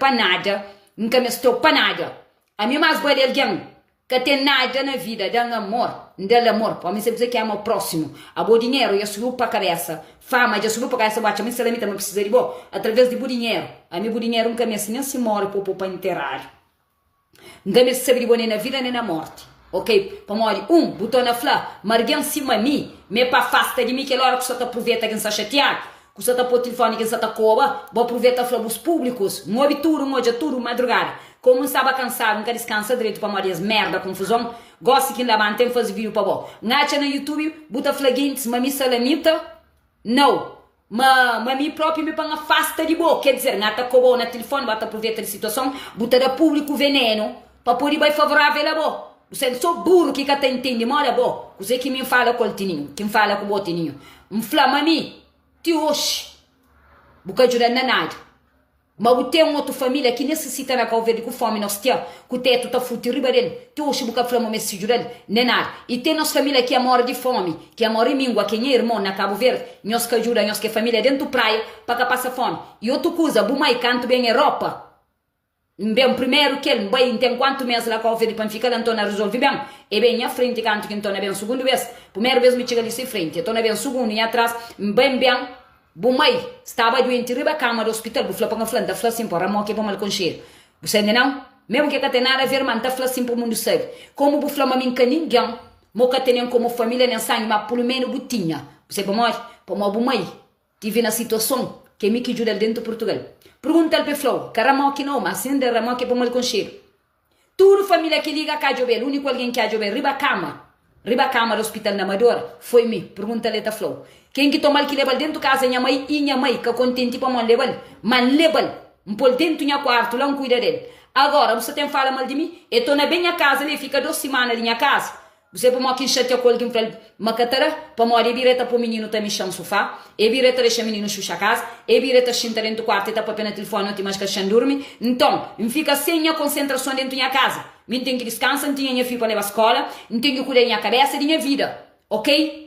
pa nada, N ka meste-u pa nada. Ami más bale algen ka ten nada na vida, da-m amor, N da-l amor, pamodi N sabe kuzê ki é ama prósimu. Abo dinheru dja subiu pa kabésa, fama dja subiu pa kabésa, bu atxa ma N sta la mi ta ma precisa di bo através di bu dinheru. Ami bu dinheru N ka meste nen si móre pa bu pô pa nteradu. N ka meste sabe di bo nen na vida nen na mórti, ok? Pamodi, un, bu torna fla ma argen sima mi m'é pa afasta di mi kel óra ku sa ta pruveta ki N sta xatiadu, ku sa ta pô tilifoni ki N sa ta koba, bo pruveta fla bus públikus. N obi tudu, N odja tudu madrugada. Komu N staba kansadu, N ka diskansa dretu pamodi es merda konfuzon. Gósi ki N labanta, N faze vídiu pa bo. N atxa na YouTube bu ta fla gentis ma mi salamita? Nau. Ma, ma mi propi mi pa N afasta di bo, ker dizer, N ata koba-u na tilifoni, bu ata pruveta di situason, bu ta da públiku venenu pa pode bai favorável a bo. Bu sabe, so buru ki ka ta intende moda bo. Kuzê ki mi N fala ku el, Tininhu? Ki N fala ku bo, Tininhu? N fla ma mi, ti oxi, bu ka djuda-m na nada. Ma bu ten otu família ki nesisita na Kau Verdi ku fomi nos tia ku tetu ta futi riba del ti oxi bu ka fla ma meste djudal ne nada i ten nos família ki a mori di fomi ki a mori mingua ki é nha irmon na Kabu Verdi nhos ka djuda nhos ke família dentu praia pa ka pasa fomi i otu kuza bu mai kantu ben Europa N ben primeru kel N bai N ten kuantu mes la Kau Verdi pa N fika la N torna rizolvi ben e ben nha frenti kantu ki N torna ben sugundu bes primeru bes mi txiga li si frenti e torna ben sugundu nha tras N ben ben Bu mai staba duenti riba kama di ospital, bu fla pa N fla, N ta fla sin pa ramoki é pa mal konxedu. Bu sabe nau? Mesmu ki e ka ten nada a ver, ma N ta fla sin pa mundu sabe. Komu bu fla ma mi N ka ningen, ma u ka tenen komu familia nen sangi, ma pulumenu bu tinha. Bu sabe pamodi? Pamodi bu mai tive na situason ki é mi ki djudal dentu Purtugal. Perguntal pa e flau, ka ramoki nau, ma sin da ramoki é pa mal konxedu. Tudu família ki liga ka djobe-l, úniku algen ki a djobe-l riba kama, riba kama di ospital na Amadora, foi mi. Pergunta-l, el ta fla-u. Ken ki toma-l ki leba-l dentu kaza é nha mai i nha mai ka kontenti pamodi N leba-l, ma N leba-l, N pô-l dentu nha kuartu la N kuida del. Agora, bu sa ten fala mal di mi? E torna ben nha kaza li, e fika dos simana di nha kaza. Bu sabe pamodi ki N xatia ku el ki N fla-l ma ka ta da? Pamodi e bira e ta po mininu ta mixa N sufá, e bira e ta dexa mininu xuxa kaza, e bira e ta xinta dentu kuartu e ta papia na tilifoni oti mas ka dexa-m durmi. Nton, N fika sen nha konsentrason dentu nha kaza. Mi N ten ki diskansa, N tinha nha fiju pa leba skola, N ten ki kuida di nha kabesa, di nha vida. Ok?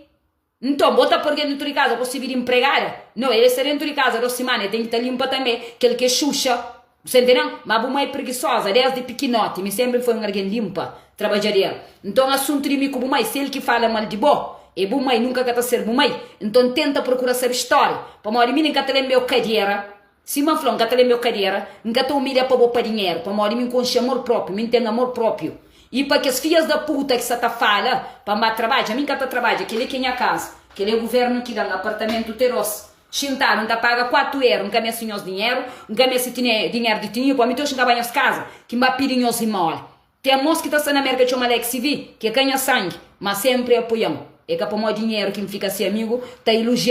Nton, bo ta poi dentu di kaza, bo sirbi di npregada? No, el sta dentu di kaza dos simana, el ten ki ta linpa tanbe kel ki é xuxa. Bu sta ntenden? Ma bu mai prigisoza desdi pikinoti. Mi senpri N foi un algen linpa, trabadjadera. Nton, asuntu di mi ku bu mai, si el ki fala mal di bo, é bu mai, nunka ka ta ser bu mai. Nton, tenta prokura sabe stória, pamodi mi nin ka ta lenbe-u kadiera. Sima N fla, N ka ta lenbe-u kadera, N ka ta umilha pa bo pa dinheru, pamodi mi N konxe amor propiu, mi N ten amor propiu. I pa kes fias da puta ki sa ta fala pa N ba trabadja, mi N ka ta trabadja, kel-li ki é nha kaza, kel-li é guvernu ki da-m apartamentu te dos xintadu, N ta paga 4 eru, N ka meste nhos dinheru, N ka meste dinheru di tinho, pamodi mi te oxi N ka ba nhos kaza ki N ba pidi nhos zimola. Ten mos ki ta sta na Merka txoma Alexi Vi, ki é ka nha sangi, ma senpri e apoia-m. É ka pamodi dinheru ki N fika se amigu, ta ilojia.